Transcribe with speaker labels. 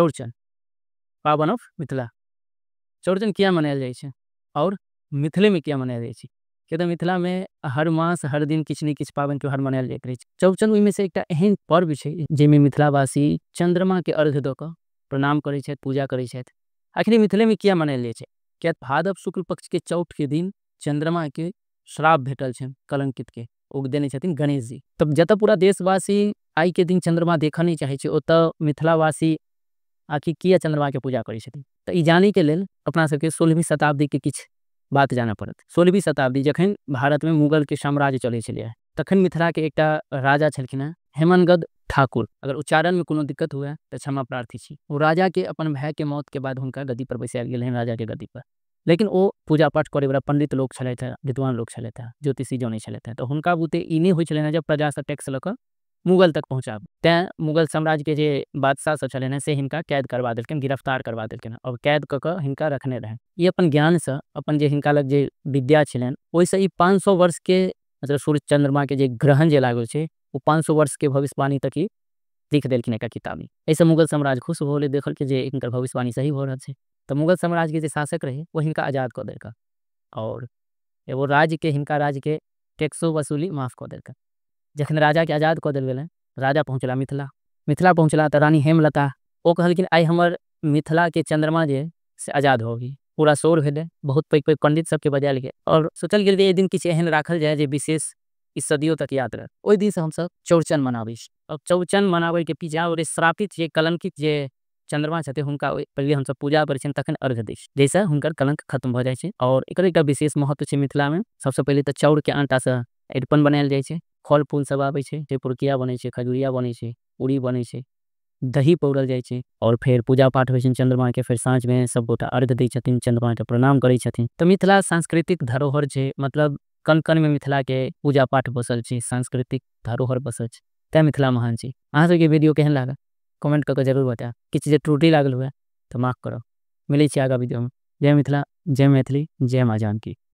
Speaker 1: चौड़चन पाबनि ऑफ मिथिला। चौड़चन किया मनायल जाइ छै आओर मिथिलेमे किया मनायल जाइ छै? किया तऽ मिथिलामे हर मास हर दिन किछु ने किछु पाबनि त्योहार मनायल जाइत रहै छै। चौड़चन ओहिमे से एकटा एहन पर्व छै जाहिमे मिथिलावासी चन्द्रमाके अर्घ्य दऽ कऽ प्रणाम करै छथि, पूजा करै छथि। आखिर मिथिलेमे किया मनायल जाइ छै? किया भादव शुक्ल पक्षके चौठके दिन चन्द्रमाके श्राप भेटल छनि कलंकितके, ओ देने छथिन गणेश जी। तब जतऽ पूरा देशवासी आइके दिन चन्द्रमा देखऽ नहि चाहै छै, ओतऽ मिथिलावासी आखिर किया चन्द्रमाके पूजा करै छथिन? तऽ ई जानैके लेल अपना सबके 16वीं शताब्दीके किछु बात जानऽ पड़त। 16वीं शताब्दी जखन भारतमे मुगलके साम्राज्य चलै छलैए, तखन मिथिलाके एकटा राजा छलखिन हेँ हेमनगद ठाकुर। अगर उच्चारणमे कोनो दिक्कत हुए तऽ क्षमा प्रार्थी छी। ओ राजाके अपन भायके मौतके बाद हुनका गद्दीपर बैसायल गेल रहनि, राजाके गद्दीपर। लेकिन ओ पूजा पाठ करैवला पंडित लोक छलथि हेँ, विद्वान लोक छलथि हेँ, ज्योतिषी जनै छलथि हेँ। तऽ हुनका बुते ई नहि होइ छलनि हेँ जे प्रजासँ टैक्स लऽ कऽ मुगल तक पहुँचाबू। तैँ मुगल साम्राज्यके जे बादशाह सब छलनि हेँ से हिनका कैद करबा देलकनि, गिरफ्तार करबा देलकनि आओर कैद कऽ कऽ हिनका रखने रहनि। ई अपन ज्ञानसँ, अपन जे हिनका लग जे विद्या छलनि ओहिसँ ई 500 वर्षके, मतलब सूर्य चन्द्रमाके जे ग्रहण जे लागल छै ओ 500 वर्षके भविष्यवाणी तक ई लिख देलखिन एकटा किताबमे। एहिसँ मुगल साम्राज्य खुश भऽ गेलै, देखलकै जे हिनकर भविष्यवाणी सही भऽ रहल छै। तऽ मुगल साम्राज्यके जे शासक रहै ओ हिनका आजाद कऽ देलकै आओर एगो राज्यके, हिनका राज्यके टैक्सो वसूली माफ कऽ देलकै। जखन राजाके आजाद कऽ देल गेलनि, राजा पहुँचला मिथिला। मिथिला पहुँचला तऽ रानी हेमलता ओ कहलखिन आइ हमर मिथिलाके चन्द्रमा जे से आजाद भऽ गेल। पूरा शोर भेलै, बहुत पैघ पैघ पंडित सबके बजायल गेल आओर सोचल गेल जे एहि दिन किछु एहन राखल जाय जे विशेष ई सदियों तक याद रहत। ओहि दिनसँ हमसब चौड़चन मनाबै छी। आओर चौड़चन मनाबैके पीछा ओ श्रापित जे कलंकित जे चन्द्रमा छथिन हुनका पहिले हमसब पूजा करै छियनि तखन अर्घ्य दै छी, जाहिसँ हुनकर कलंक खत्म भऽ जाइ छै। आओर एकर एकटा विशेष महत्व छै मिथिलामे। सबसँ पहिले तऽ चाउरके आटासँ अरिपन बनायल जाइ छै, फल फूल सब आबै छै, पुरुकिया बनै छै, खजुरिया बनै छै, पूरी बनै छै, दही पौरल जाइ छै आओर फेर पूजा पाठ होइ छनि चन्द्रमाके। फेर साँझमे सबगोटा अर्घ्य दै छथिन, चन्द्रमाके प्रणाम करै छथिन। तऽ मिथिला सांस्कृतिक धरोहर छै, मतलब कण कणमे मिथिलाके पूजा पाठ बसल छै, सांस्कृतिक धरोहर बसल छै, तैँ मिथिला महान छै। अहाँ सबके वीडियो केहन लागल कमेंट कऽ कऽ जरूर बतायब। किछु जे त्रुटि लागल हुए तऽ माफ करब। मिलै छी आगाँ वीडियोमे। जय मिथिला, जय मैथिली, जय माँ जानकी।